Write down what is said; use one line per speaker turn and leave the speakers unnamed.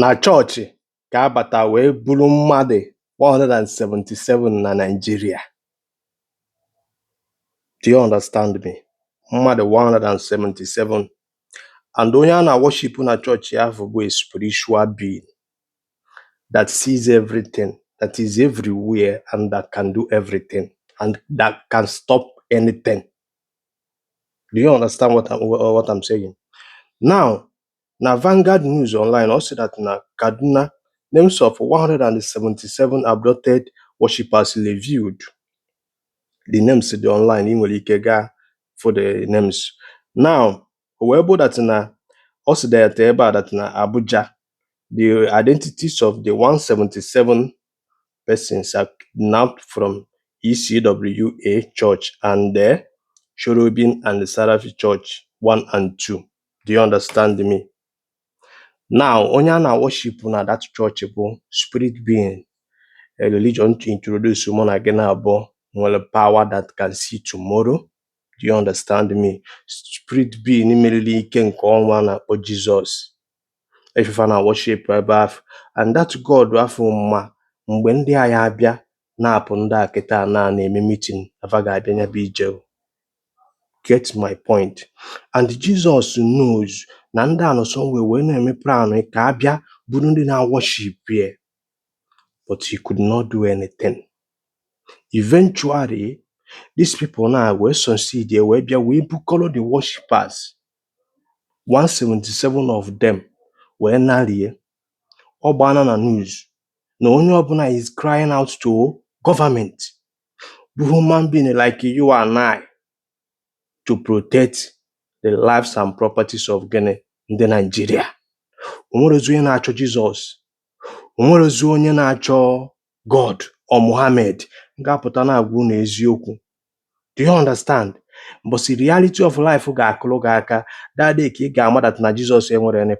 Na chọọchị ka abata wee buru mmadụ 177 na Nigeria. Do you understand me? Mmadụ 177, and onye a na-worship na chọọchị ahụ bụ a spiritual being that sees everything, that is everywhere and that can do everything and that can stop anything. Do you understand what I'm saying? Now, na Vanguard News Online, ọ sị that na Kaduna, names of 177 abducted worshippers revealed. The names dị online, ị nwere ike gaa for the names. Now, o wee bụ that na ọ sị that ebe a that na Abuja, the identities of the 177 persons are kidnapped from ECWA Church and the Cherubim and the Seraphim Church 1 and 2. Do you understand me? Now, onye a na-worship na that church bụ spirit being, a religion to introduce mụ na gị na abụọ nwere power that can see tomorrow. Do you understand me? Spirit being meriri ike nke ọnwa a na-akpọ Jizọs. Efefa na worship ebe ahụ, and that God afọ ma mgbe ndị agha abịa na-apụ ndị a kịta na na-eme meeting afa ga-abịa ya bụ ije o. Get my point? And Jesus knows na ndị a nọ somewhere wee na-eme plan ka abịa bụrụ ndị na-worship here, but he could not do anything. Eventually, these people now wee succeed wee bịa wee bukọrọ the worshippers, 177 of them, wee narie. Ọ gbana na news na onye ọbụla is crying out to government bụ human being like you and I to protect the lives and properties of gịnị? Ndị Nigeria. O nwerozi onye na-achọ Jizọs, o nwerozi onye na-achọ God or Muhammad. M ga-apụta na-agwa unu eziokwu. Do you understand? Mbọsị reality of life ga-akụrụ gị aka, that day ka ị ga-ama that na Jizọs enwere any